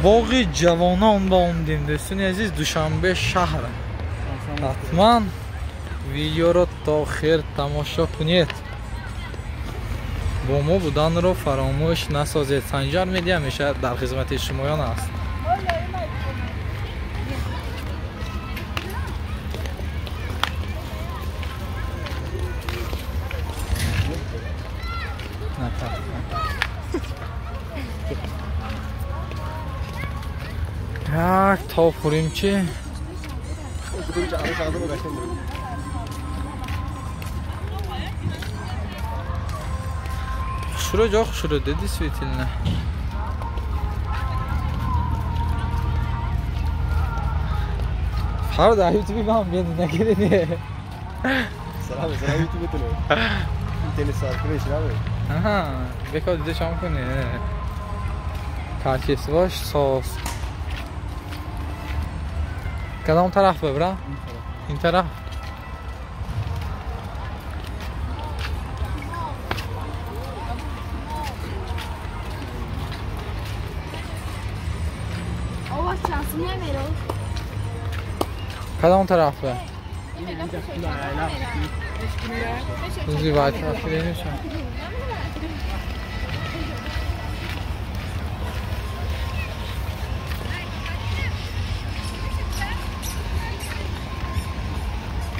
Боғи ҷавонон ба омдем дӯстони азиз, Душанбе шаҳр. Ҳатман видеоро то охир тамошо кунед. Бо мо буданро фаромӯш насозед. Санҷар Медиа ҳамеша дар хизмати шумоён аст. Як тоб хӯрем чи? Хушрӯ ҷо хушрӯ де действительно. Фард дар ютуби ман бени нагирини. Салам, салам ютуб тунӣ. Интернет саркуниш набе. Аҳа, бекор дида шом кунӣ. Качествош соз. Кадом тараф бибра? Ин тараф. Кадом тараф бе?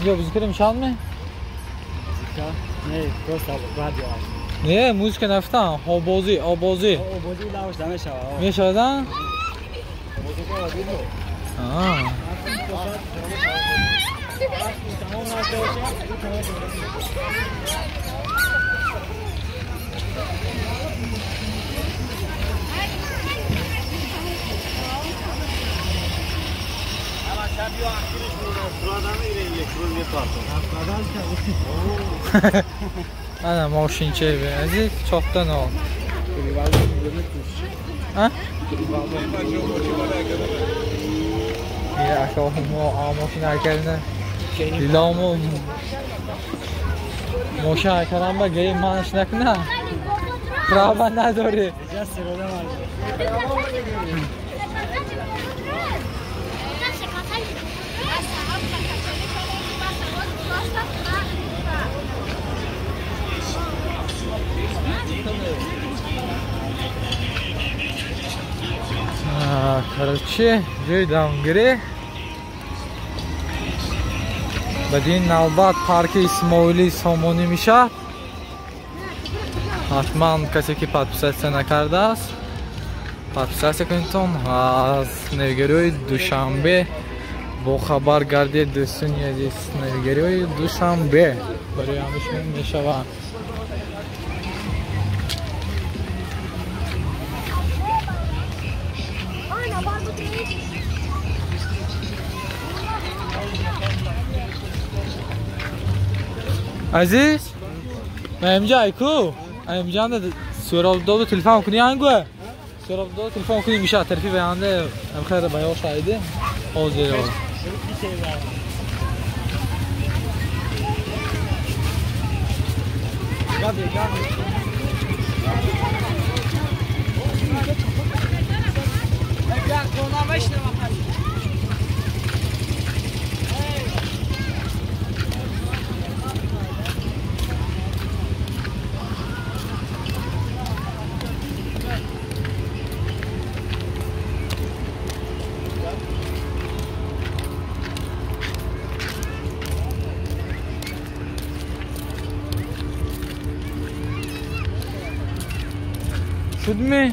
Я музыка мешавад ме? Музыка? Не, просто радио. Не, музыка нафтан, обозӣ, обозӣ. Обозӣ лавш намешавад. Мешавад, а? Музыка радио. Аа. Ана мошинча азиз чопдан ol. А? Я мошин акарина дилому мошин акарам ба гей манш накна. Права надори. Короче, ҷои дамгирӣ баъди ин навбат парки Исмоили Сомонӣ мешавад. Ҳатман касе ки подписаться накардааст, подписаться кунедтон, аз навигариҳои Душанбе бохабар гардед дӯстони азиз. Навигариҳои Душанбе барои ҳамаи шумо мешаванд. Азиз, ман айку, имҷа Суробдоду телефон кунӣ ангу. Суробдоду телефон кунӣ меша тарафи баянда амхара баёш айди. Ҳозир. Шуд ми?